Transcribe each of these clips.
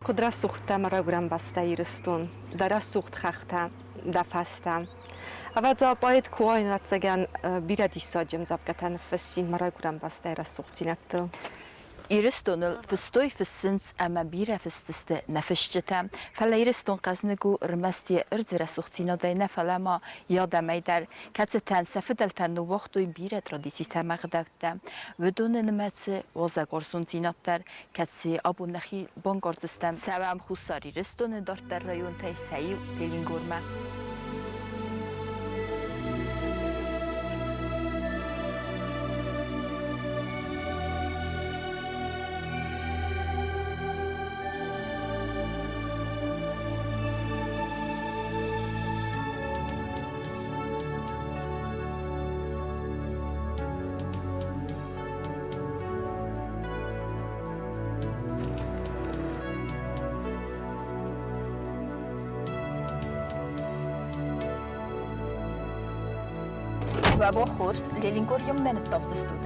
Куыд рӕсугъд дӕ мӕ райгуырӕн бӕстӕ Ирыстон, дӕ рӕсугъд хӕхтӕ, дӕ фӕзтӕ. Ӕвӕдза, поэт куы уаин, ӕвӕццӕгӕн, бирӕ диссаджы ӕмдзӕвгӕтӕ ныффыссин мӕ райгуырӕн бӕстӕйы рӕсугъддзинӕдтыл. Ирыстоныл фыстой, фыссынц ӕмӕ бирӕ фысдзысты нӕ фысджытӕ. Фӕлӕ Ирыстон хъӕзныг у ӕрмӕст йӕ ӕрдзы рӕсугъддзинадӕй нӕ, фӕлӕ ма йӕ адӕмӕй дӕр, кӕцытӕн сӕ фыдӕлтӕ ныууагътой бирӕ традицитӕ ӕмӕ ӕгъдӕуттӕ. Уыдоны нымӕцы уазӕгуарзондзинад дӕр, кӕцыйы абон нӕхи бангардзыстӕм. Цӕуӕм Хуссар Ирыстоны дарддӕр районтӕй сӕ иу Ленингормӕ. Уӕ бон хорз, Ленингорьеммӕ ныттавдзыстут?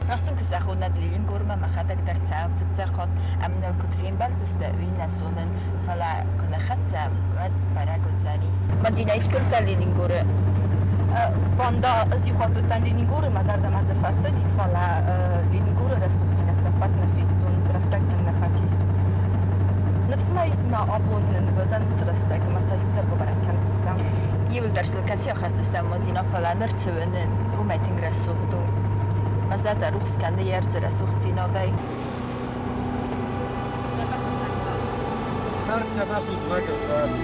Раст уын куы зӕгъон, нӕ Ленингормӕ мӕхӕдӕг дӕр цӕуын фыццаг хатт ӕмӕ ныл куыд фембӕлдзысты, уый нӕ зонын, фӕлӕ куы ныххӕццӕ, уӕд бӕрӕг уыдзӕнис. Мадинӕ искуырдта Ленингоры. Ванда ӕз иу хатт уыдтӕн Ленингоры, мӕ зӕрдӕмӕ дзы фӕцыди, фӕлӕ Ленингоры рӕсугъддзинӕдтӕ ӕппӕт нӕ федтон, рӕстӕг мын нӕ фӕцис. Ныфс ма ис, мӕ абон нын уыдзӕн уыцы рӕстӕг ӕмӕ сӕ иу дӕр бабӕрӕг кӕндзыстӕм. Иуылдӕр сыл кӕцы ахӕсдзыстӕм, Мадинӕ, фӕлӕ ныр цы уынын, уымӕй тынг рӕсугъд у. Мӕ зӕрдӕ рухс кӕны йе рдзы рӕсугъддзинадӕй. Цард дзӕбӕх у зымӕгыл цард.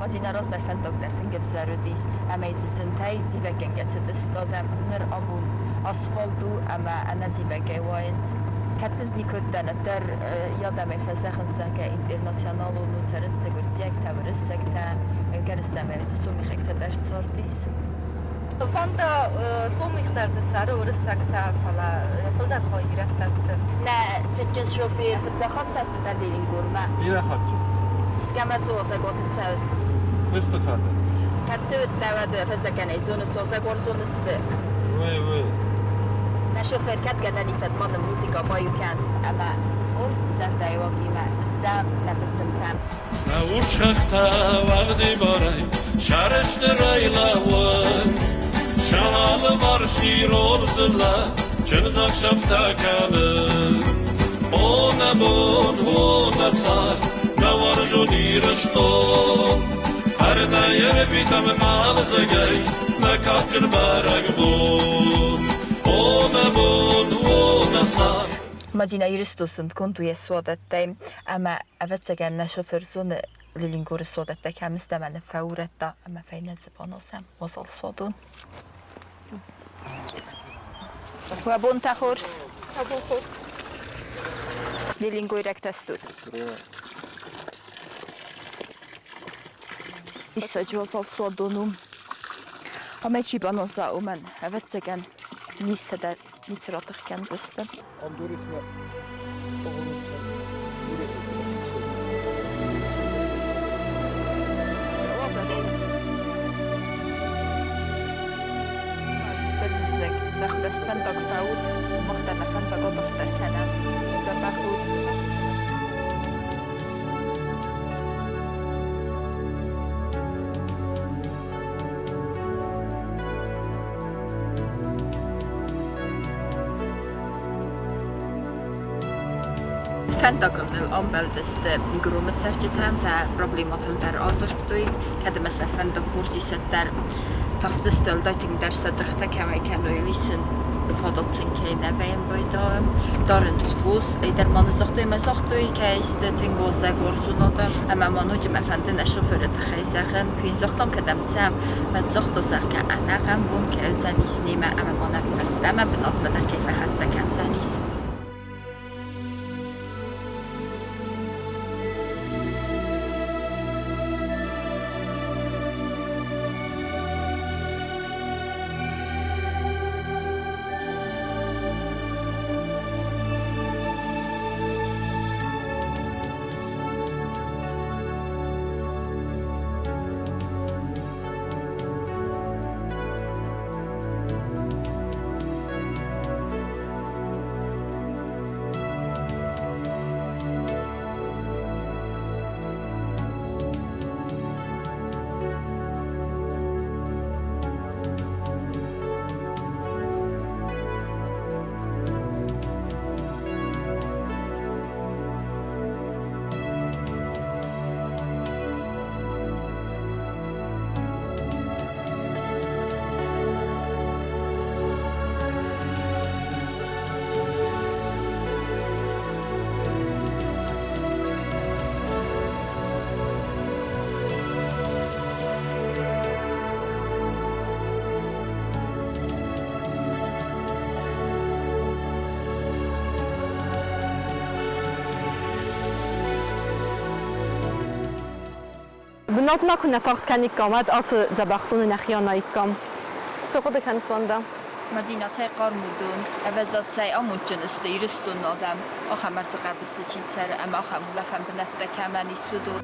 Мадина раздӕр фӕндаг дӕр тынг ӕвзӕр уыдис, ӕмӕ дзы зынтӕй зивӕггӕнгӕ цыдысты адӕм. Ныр абон асфальт у ӕмӕ ӕнӕзивӕгӕй уайынц. Кӕд дзы никуы уыдтӕн, уӕддӕр йӕ адӕмӕй фӕзӕгъынц, зӕгъгӕ, интернационалон у, цӕрынц дзы гуырдзиӕгтӕ, уырыссӕгтӕ, ӕгӕрыстӕмӕй дзы сомихӕгтӕ дӕр цардис. Ванда сомих дӕр дзы цӕры уырыссӕгтӕ, фӕлӕ фылдӕр хай ирӕттӕ сты. Нӕ цытджын шофер фыццаг хатт цӕстытӕ Ленингормӕ. Бирӕ хатт. Искӕмӕ дзы уазӕгуаты цӕуыс? Куысты фӕдыл. Кӕд дзы уыдтӕ, уӕд ӕвӕццӕгӕн ӕй зоныс, уазӕгуарзон сты. Уый, уый. Нӕ шофер кӕд гӕнӕн ис, ма нын музыкӕ баиу кӕн ӕмӕ хорз зӕрдӕйы уагимӕ ныццӕв нӕ фысымтӕм. Нӕ урс хӕхтӕ уӕгъдибарӕй сӕрыстырӕй лӕууынц. Сӕ алыварс ирон дзыллӕ чындзӕхсӕвтӕ кӕнынц. О, нӕ бон, о, нӕ цард, нӕ уарзон Ирыстон! Фӕрнӕй ӕрвитӕм мӕлдзыгӕй нӕ кадджын бӕрӕгбон. О, нӕ бон, о, нӕ цард! Мадинӕ Ирыстон зындгонд у йӕ суадӕттӕй, ӕмӕ, ӕвӕццӕгӕн, нӕ шофер зоны Ленингоры суадӕттӕ кӕм сты ӕмӕ нӕ фӕурӕдта ӕмӕ фӕйнӕ дзы баназӕм уазал суадон. Уӕ бонтӕ хорз! Уӕ бон хорз! Ленингойрӕгтӕ стут? Диссаджы уазал суадон у. Ӕмӕ чи баназа, уымӕн, ӕвӕццӕгӕн, низтӕ дӕр. Ницы ротых кӕндзысты. Стыр бузныг, зӕхбӕст фӕндаг фӕут, мах дӕр нӕ фӕндаг адарддӕр кӕнӕм. Дзӕбӕх ут! Фӕндагыл ныл амбӕлдысты Громы цӕрджытӕ, сӕ проблемӕтыл дӕр адзырдтой, кӕд ӕмӕ сӕ фӕнды хорз исӕт дӕр. Тыхстысты уӕлдай тынгдӕр сӕ дыргътӕ кӕмӕй кӕной, уый сын фадат сын кӕй нӕ вӕййы байдайы. Дарынц фос, ӕй дӕр ма ныццагътой ӕмӕ загътой, кӕй сты тынг уазӕг уарзон адӕм. Ӕмӕ ма ноджы мӕ фӕнды нӕ шофыры тыххӕй зӕгъын, куы йын загътам, кӕдӕм цӕм, уӕд загъта, зӕгъгӕ, ӕнӕхъӕн бон кӕй уыдзӕнис немӕ ӕмӕ ма нӕ фӕстӕмӕ бынатмӕ дӕр кӕй фӕхӕццӕ кӕндзӕнис. Бынатмӕ куы нӕ тагъд кӕниккам, уӕд ацы дзӕбӕхдоны нӕхи анаиккам. Цы хъуыды кӕныс, Ванда? Мадинӕ, цӕй хъарм уыдон, ӕвӕдза, цӕй амондджын сты Ирыстоны адӕм, ахӕм ӕрдзы хъӕбысы чи цӕры ӕмӕ ахӕм улӕфӕн бынӕттӕ кӕмӕн ис, уыдон.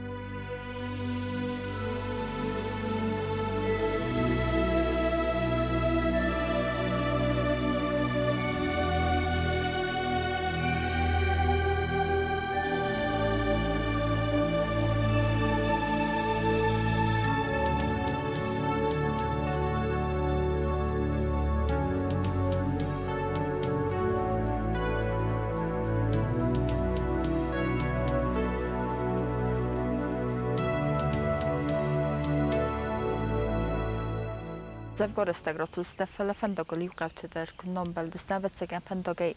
Дзӕвгар рӕстӕг рацыдысты, фӕлӕ фӕндагыл иу хъӕуты дӕр куыннӕ ӕмбӕлдысты, ӕвӕццӕгӕн, фӕндагӕй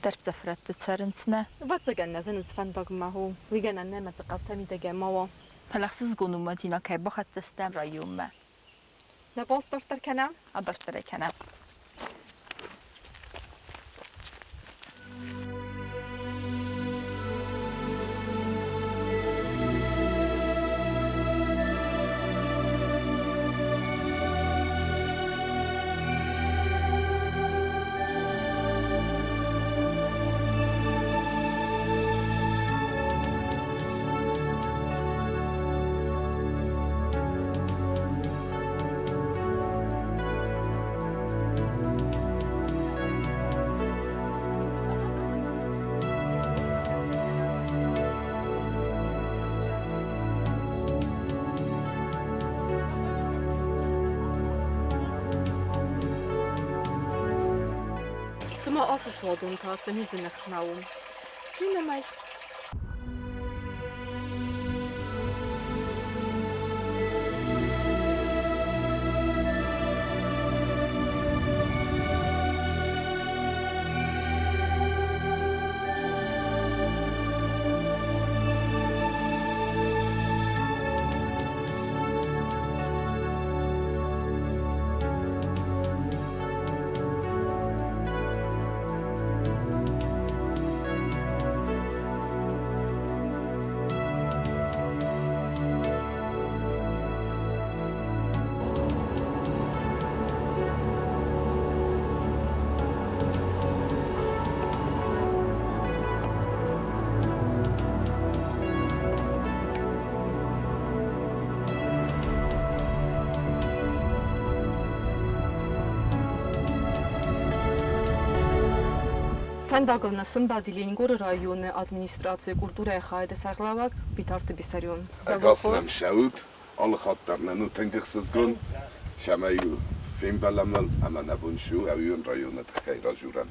дӕрддзӕф рӕтты цӕрынц, нӕ? Ӕвӕццӕгӕн, нӕ зынынц фӕндагмӕ, хо. Уый гӕнӕн нӕ ӕмӕ дзы хъӕутӕ мидӕгӕй ма уа. Фӕлӕ ӕхсызгон у, Мадинӕ, кӕй бахӕццӕ стӕм районмӕ. Нӕ балц дарддӕр кӕнӕм? Адарддӕр ӕй кӕнӕм. Цыма ацы суадон та цы низы ныхмӕ у? Иннӕмӕй. Фӕндагыл нӕ сымбӕлди Ленингоры районы администрацийы культурӕйы хайады сӕргълӕууӕг Битарты Бессарион. Ӕгас нӕм цӕут, алы хатт дӕр нын у тынг ӕхсызгон, цӕмӕй-иу фембӕлӕм ӕмӕ нӕ бон цы у, ӕуион районы тыххӕй радзурӕм.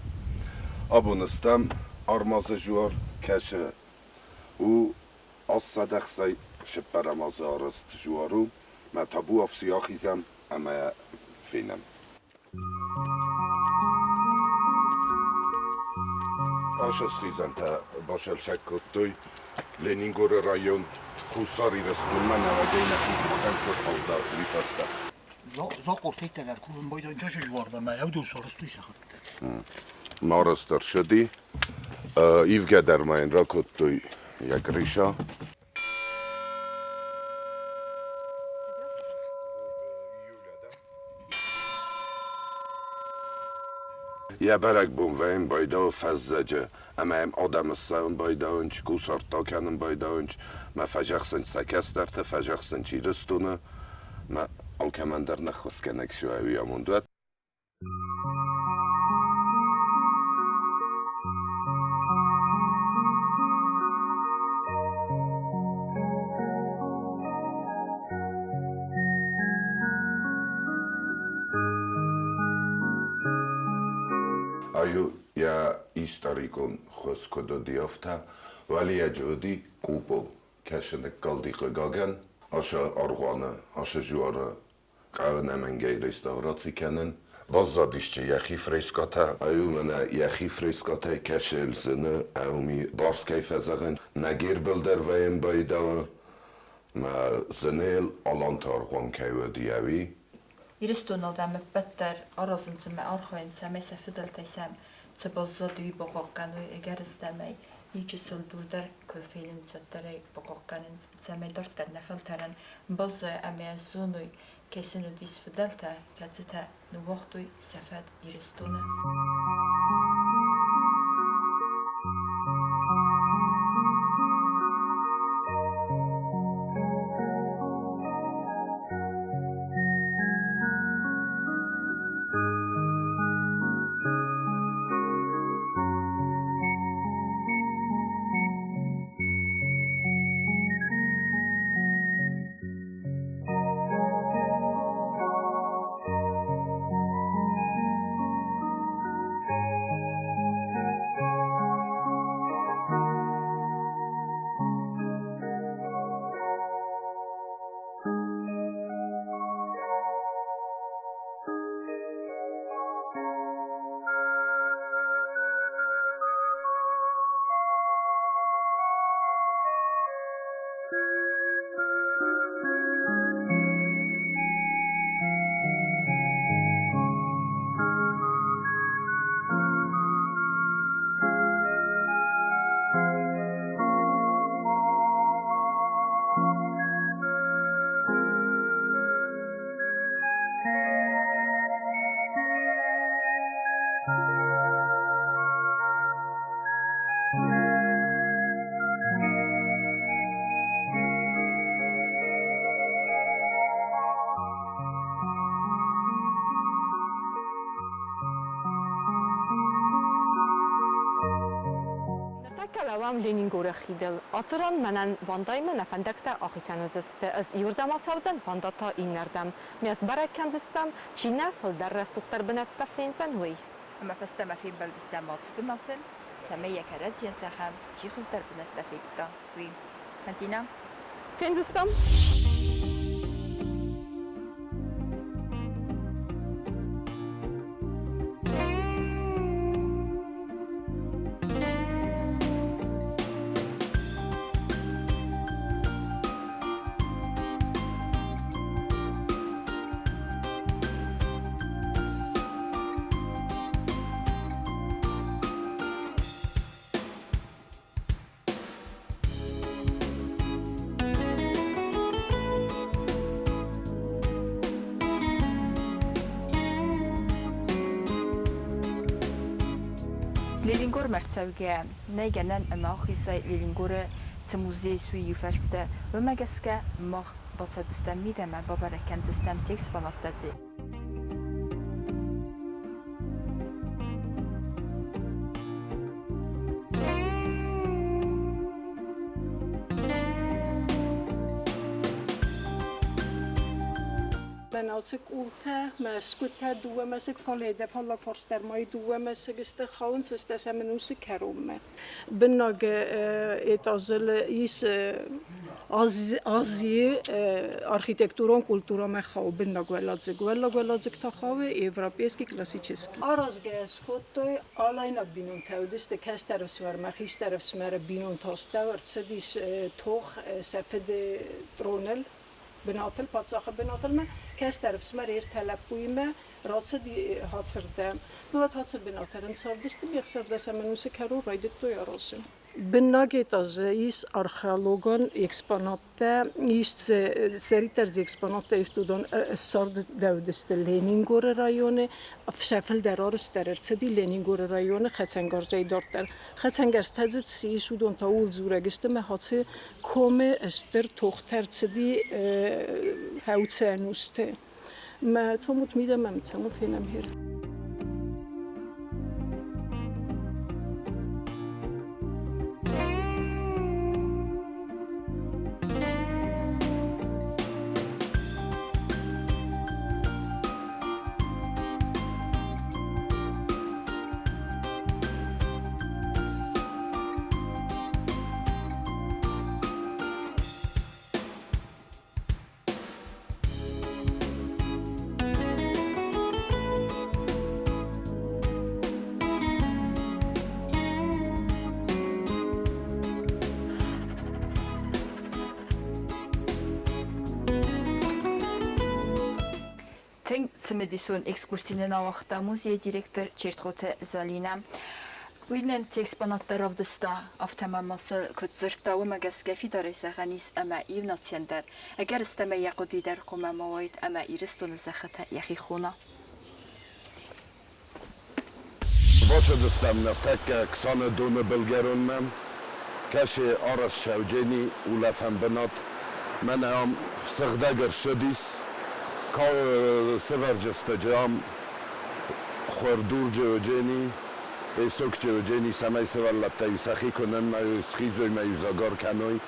Абон стӕм Армазы жуар, кӕцы у 860 цыппӕрӕм азы арӕзт жуар у. Мӕ табуафси ахизӕм ӕмӕ йӕ фенӕм. Ацы схизӕнтӕ басӕлсӕг кодтой Ленингоры район Хуссар Ирыстонмӕ нӕуӕгӕй нӕхи къухтӕм куы рхаудта, уый фӕстӕ. Зокъортӕ дӕр кувын байдайын чысыл ӕвдул сарӕзтой сӕхӕдтӕ. Мараз дӕр ссыди, ивгӕ дӕр ма йын ракодтой йӕ Гриша. Йӕ бӕрӕгбон вӕййын байдауы фӕззӕджы, ӕмӕ йӕм адӕмы ссӕуын байдауынц, кусарт акӕнын байдауынц, мӕ фӕзӕхсынц сӕ кӕстӕрты, фӕзӕхсынц Ирыстоны, мӕ алкӕмӕн дӕр ныххуысгӕнӕг цы уа, уый амонд уӕд. Ай у йӕ историкон хуыз куыд уыди, афтӕ. Уӕлейаджы уыди купол, кӕсы ныккалди хъыгагӕн, ацы аргъуаны, ацы дзуары ӕнӕмӕнгӕй реставраци кӕнын. Баззадысты йӕхи фрескӕтӕ. Ай у мӕнӕ йӕхи фрескӕтӕй кӕсы Эльзыны, ӕуми барс кӕй фӕзӕгъын. Нӕ гербыл дӕр вӕййӕм байдауы, мӕ зынел аланты аргъуан кӕй уыди, ӕви? Ирыстоны адӕм ӕппӕт дӕр аразынц ӕмӕ архайынц, цӕмӕй сӕ фыдӕлтӕй сӕм цы баззад, уый бахъахъхъӕной, ӕгӕрыстӕмӕй иу чысыл дур дӕр куы фенынц, уӕддӕр ӕй бахъахъхъӕнынц, цӕмӕй дарддӕр нӕ фӕлтӕрӕн баззайа ӕмӕ йӕ зоной, кӕй сын уыдис фыдӕлтӕ, кӕцытӕ ныууагътой сӕ фӕд Ирыстоны. Ныртӕккӕ лӕууӕм Ленингоры хидыл. Ацы ран мӕнӕн Вандаймӕ нӕ фӕндӕгтӕ ахицӕн уыдзысты. Ӕз иуырдӕм ацӕудзӕн, Ванда та иннӕрдӕм. Ме сбӕрӕг кӕндзыстӕм, чи нӕ фылдӕр рӕсугъддӕр бынӕттӕ фендзӕн, уый. Ӕмӕ фӕстӕмӕ фембӕлдыстӕм ацы бынаты, цӕмӕй йӕ кӕрӕдзийӕн сӕхӕм, чи хуыздӕр бынӕттӕ федта, уый. Мадинӕ? Фендзыстӕм. Ленингормӕ рцӕугӕ нӕй гӕнӕн ӕмӕ ахизай Ленингоры цы музей суй иу фӕрстӕ, уымӕ гӕсгӕ мах бацӕудзыстӕм мидӕмӕ, бабӕрӕг кӕндзыстӕм цы экспонаттӕ дзы. Ацы къултӕ, мӕсгуытӕ, дыууӕ мӕсыг фалейдӕ, фаллаг фарс дӕр ма дыууӕ мӕсыг сты, хауынц ӕстдӕсӕм ӕнусы кӕронмӕ. Быннаг этажыл ис Азийы архитектурон культурӕмӕ хауы быннаг уӕладзыг. Уӕллаг уӕладзыг та хауы европейский классический. Аразгӕ скодтой алайнаг бинонтӕ уыдысты кӕстӕр ӕфсымӕрмӕ, хистӕр ӕфсымӕры бинонты астӕу ӕрцыдис тох сӕ фыды троныл, бынатыл, паддзахы бынатылмӕ. Кӕстӕр ӕфсымӕр ӕртӕ лӕппуимӕ рацыди Хацыртӕм. Уӕд Хацыр бынаты ӕрӕнцадысты, ме хсӕрдӕсӕм ӕнусы кӕрон райдыдтой аразын. Быннаг этажы ис археологон экспонаттӕ, ис цӕриддӕр дзы экспонаттӕ ист уыдон ссардӕуыдысты Ленингоры районы, сӕ фылдӕр арӕзт дӕр ӕрцыди Ленингоры районы хӕцӕнгарзӕй дарддӕр. Хӕцӕнгӕрзтӕ дзы цы ис, уыдон та ууыл дзурӕг сты, ӕмӕ Хаци комы стыр тохтӕ ӕрцыди хӕуцы ӕнусты. Мӕ цомут мидӕмӕ, цӕмӕ фенӕм хер. Тынг цымыдисон экскурси нын ауагъта музейы директор Чертхъоты Зӕлинӕ. Уый нын цы экспонаттӕ равдыста, афтӕ ма ма сӕ куыд дзырдта, уымӕ гӕсгӕ фидарӕй зӕгъӕн ис, ӕмӕ иу нацийӕн дӕр, ӕгӕрыстӕмӕй йӕ хъуыди дӕр хъуамӕ ма уаид ӕмӕ Ирыстоны зӕххытӕ йӕхи хона. Бацыдыстӕм ныртӕккӕ Ксаны доны былгӕронмӕ. Кӕсы арӕзт Шӕуджени улӕфӕн бынат. Мӕнӕ ам сыгъдӕг ӕрсыдис. Сывӕрджыстӕджы ам хуырдурджы Эуджени, песокчы Эуджени, цӕмӕй сывӕллӕттӕ-иу сӕхи куы ныннайой, схизой мӕ-иу дзӕгӕр кӕной.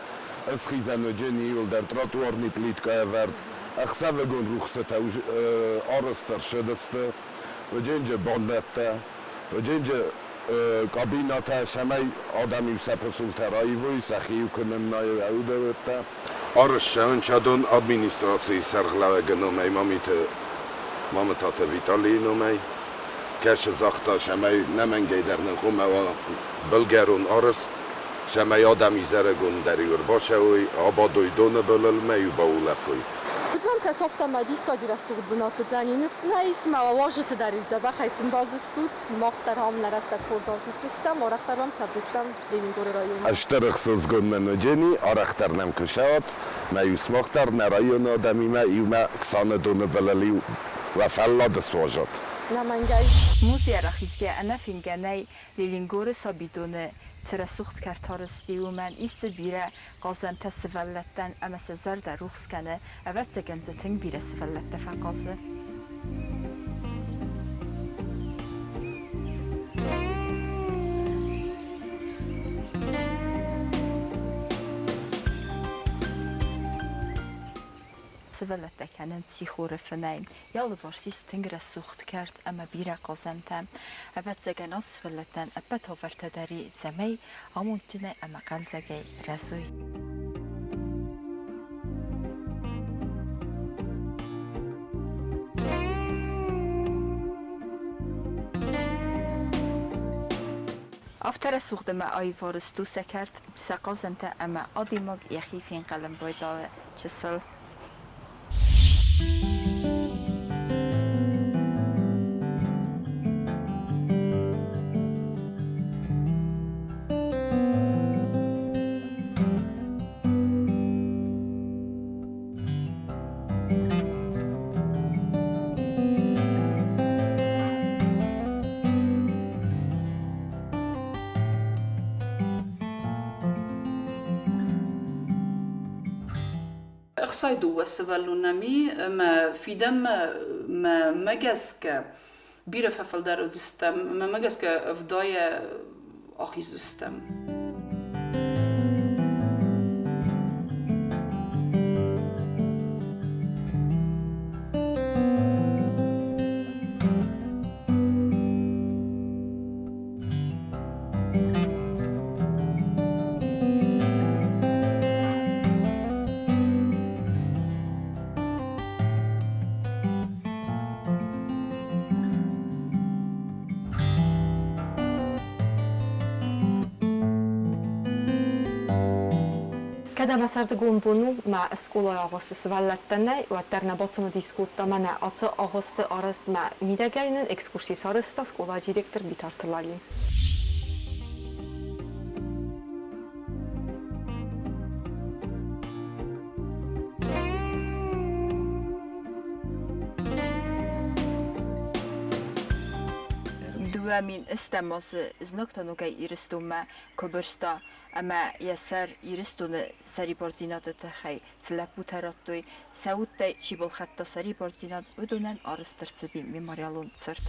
Ысхизӕн Эуджени иуылдӕр тротуарный плиткӕ ӕвӕрд. Ӕхсӕвыгон рухсытӕ арӕзт ӕрсыдысты. Эудженджы бандӕттӕ, Эудженджы кабинӕтӕ, цӕмӕй адӕм-иу сӕ пысултӕ раивой, сӕхи-иу куы ныннайой, ӕудӕуӕттӕ. Арӕзт администрацийы сӕргълӕууӕгы номӕй Мамиты Мамытаты Виталийы номӕй кӕсы загъта, цӕмӕй нӕмӕнгӕй дӕр нын хъуамӕ уа былгӕрон арӕзт, цӕмӕй адӕм изӕрыгон дӕр-иу ӕрбацӕуой, абадой доны былыл мӕ-иу баулӕфой. Куыд мӕм кӕсы, афтӕ ма диссаджы рӕсугъд бынат уыдзӕни. Ныфс нӕ ис, мӕ уазджыты дӕр-иу дзӕбӕхӕй сымбӕлдзыстут. Мах дӕр ам нӕ рӕстӕг хорз арвитдзыстӕм, арӕхдӕр уӕм цӕрдзыстӕм Ленингоры районы. Стыр ӕхсызгон мын уыдзӕни, арӕхдӕр нӕм куы цӕуат, мӕ-иу сымах дӕр нӕ районы адӕмимӕ иумӕ Ксаны доны былыл-иу уӕ фӕллад суазат. Нӕмӕнгӕй. Музейӕ рахизгӕ ӕнӕфенгӕ нӕй Ленингоры сабидоны цы рӕсугъд кӕрт арӕзти, уымӕн ис дзы бирӕ хъазӕнтӕ сывӕллӕттӕн ӕмӕ сӕ зӕрдӕ рухс кӕны, ӕвӕццӕгӕн дзы тынг бирӕ сывӕллӕттӕ фӕхъазы. Сывӕллӕттӕ кӕнынц сихоры фынӕй. Йӕ алыварс ис тынг рӕсугъд кӕрт ӕмӕ бирӕ хъазӕнтӕ. Ӕвӕццӕгӕн, ацы сывӕллӕттӕн ӕппӕт уавӕртӕ дӕр и, цӕмӕй амондджынӕй ӕмӕ хъӕлдзӕгӕй рӕзой. Афтӕ рӕсугъд ӕмӕ аиварӕзт у сӕ кӕрт, сӕ хъазӕнтӕ ӕмӕ адӕймаг йӕхи фенхъӕлын байдайы чысыл. 62 сывӕллонӕми ӕмӕ фидӕнмӕ мӕ гӕсгӕ бирӕ фӕфылдӕр уыдзыстӕм, мӕ гӕсгӕ ӕвдайӕ ахиздзыстӕм. Кӕд ӕмӕ сӕрдыгон бон у, мӕ скъолайы агъуысты сывӕллӕттӕ нӕй, уӕддӕр нӕ бацымыдис кодта мӕнӕ ацы агъуысты арӕзтмӕ. Мидӕгӕй нын экскурси сарӕзта скъолайы директор Битарты Лали. 2010 азы знӕгтӕ ногӕй Ирыстонмӕ куы бырста ӕмӕ йӕ сӕр Ирыстоны сӕрибардзинады тыххӕй цы лӕппутӕ радтой, сӕ удтӕй чи балхӕдта сӕрибардзинад, уыдонӕн арӕзт ӕрцыди мемориалон цырт.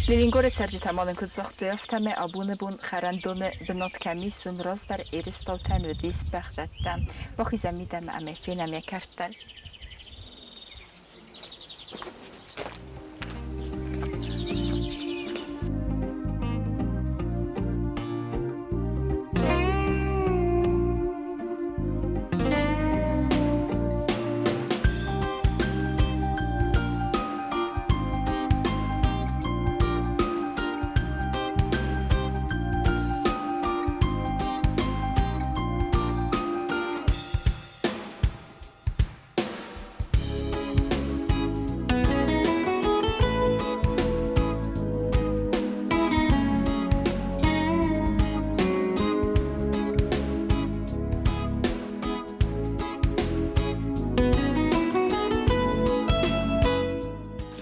Ленингоры цӕрджытӕ ма нын куыд загътой, афтӕмӕй абоны бон хӕрӕндоны бынат кӕм ис, уым раздӕр Ерыстаутӕн уыдис бӕхдӕттӕ. Бахизӕм мидӕмӕ ӕмӕ фенӕм йӕ кӕрт дӕр.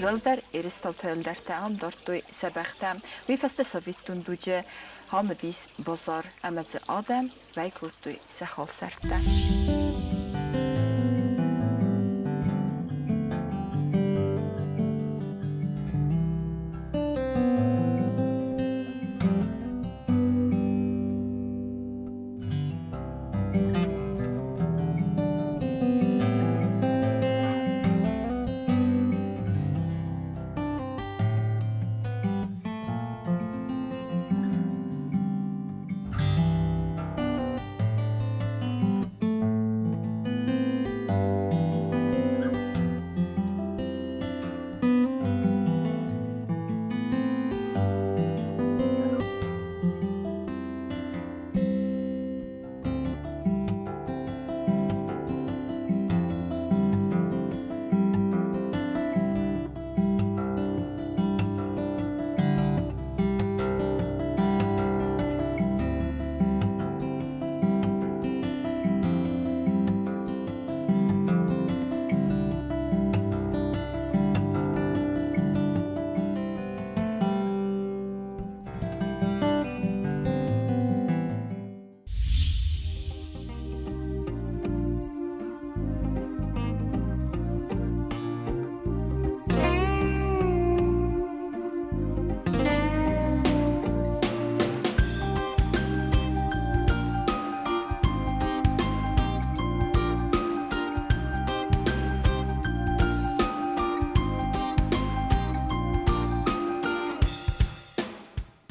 Раздӕр Ерыстауты ӕлдӕрттӕ ам дардтой сӕ бӕхтӕ. Уый фӕстӕ советон дуджы ам уыдис базар ӕмӕ дзы адӕм уӕй кодтой сӕ халсӕрттӕ.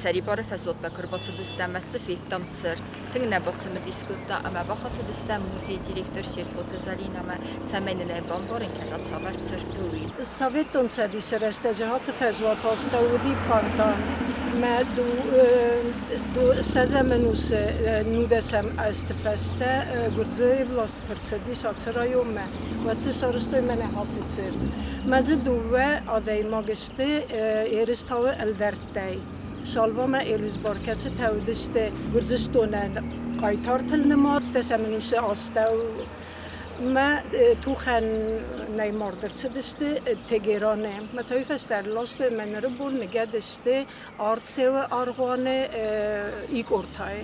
Сӕрибары фӕзуатмӕ куы ӕрбацыдыстӕм ӕмӕ дзы федтам цырт. Тынг нӕ бацымыдис кодта ӕмӕ бахатыдыстӕм музейы директор Сертгъоты Зӕлинӕмӕ, цӕмӕй нын ӕй бамбарын кӕна, цавӕр цырт у, уый. Советон Цӕдисы рӕстӕджы ацы фӕзуат астӕу уыди фонтан. Мӕ ссӕдзӕм ӕнусы нудӕсӕм азты фӕстӕ Гуырдзыйы власт куы ӕрцыдис ацы районмӕ, уӕд дзы сарӕзтой мӕнӕ ацы цырт. Мӕ дзы дыууӕ адӕймаг сты Ерыстауы ӕлдӕрттӕй. Шалвамӕ Элизбар, кӕцытӕ уыдысты Гуырдзыстонӕн хъайтартыл нымад, дӕсӕм ӕнусы астӕу мӕ тухӕн нӕй мард ӕрцыдысты Тегераны. Мӕ цӕуы фӕстӕ ӕрластой мӕ ныры бон ныгӕд сты Арцеуы аргъуаны Икъортайы.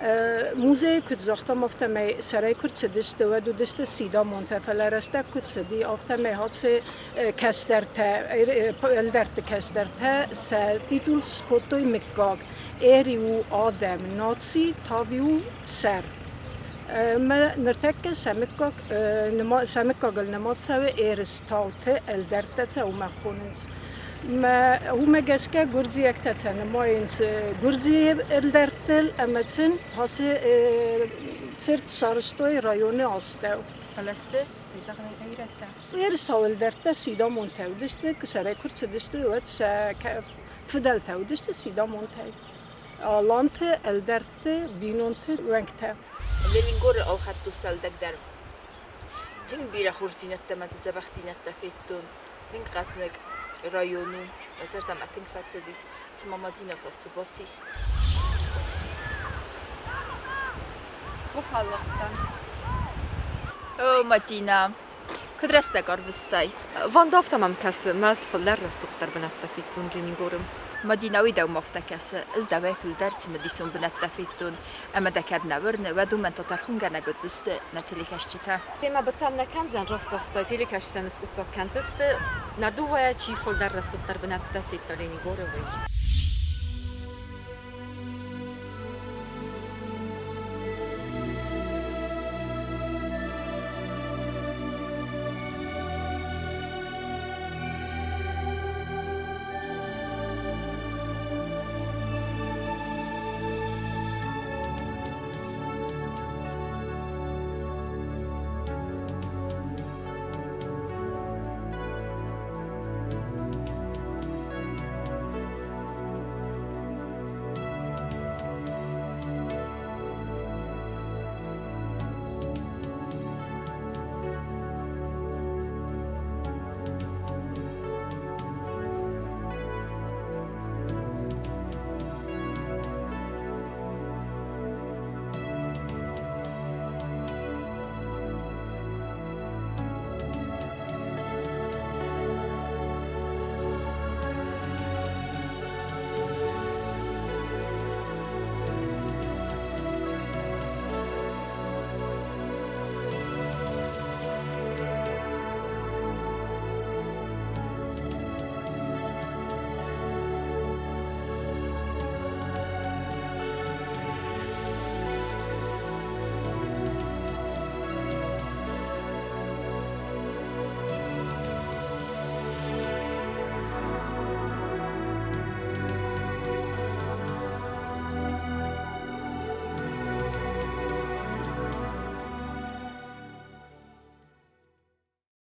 Музейы куыд загътам, афтӕмӕй сӕрӕй куы рцыдысты, уӕд уыдысты сидамонтӕ, фӕлӕ рӕстӕг куыд цыди, афтӕмӕй хатт кӕстӕртӕ, ӕлдӕртты кӕстӕртӕ сӕ титул скодтой мыггаг. Эри у адӕм, наци, тави у сӕр. Ӕмӕ ныртӕккӕ сӕ мыггаг, сӕ мыггагыл нымад цӕуы Эрыстауты ӕлдӕрттӕ сӕ уымӕ хонынц. Мӕ уымӕ гӕсгӕ гуырдзиӕгтӕ сӕ нымайынц гуырдзыйы ӕлдӕрттыл ӕмӕ сын ацы цырт сарӕзтой районы астӕу. Фӕлӕ сты, зӕгъын ирӕттӕ. Ерыстау ӕлдӕрттӕ сидамонтӕ уыдысты, сӕрӕй куы рцыдысты, уӕд сӕ фыдӕлтӕ уыдысты сидамонтӕй. Аланты ӕлдӕртты бинонты уӕнгтӕ. Ленингоры ӕлхӕдтой сӕлдӕгдӕр. Тынг бирӕ хорздзинӕдтӕ ӕмӕ дзы дзӕбӕхдзинӕдтӕ федтон. Тынг хъӕзныг район у. Мӕ зӕрдӕмӕ тынг фӕцыдис. Цыма Мадинӕ та цы бацис. Къухалыгъдтӕн. О, Мадинӕ, куыд рӕстӕг ӕрвыстай? Ванда афтӕ мӕм кӕсы, мӕ ӕз фылдӕр рӕсугъддӕр бынӕттӕ федтон Ленингоры. Мадинӕ, уый дӕумӕ афтӕ кӕсы, ӕз дӕуӕй фылдӕр цымыдисон бынӕттӕ федтон, ӕмӕ дӕ кӕд нӕ уырны, уӕд уымӕн та тӕрхонгӕнӕг уыдзысты нӕ телекӕсджытӕ. Темӕ быцӕу нӕ кӕндзӕн, раст загътай, телекӕсджытӕ ныскъуыддзаг кӕндзысты, нӕ дыууӕйӕ чи фылдӕр рӕсугъддӕр бынӕттӕ федта Ленингоры, уый.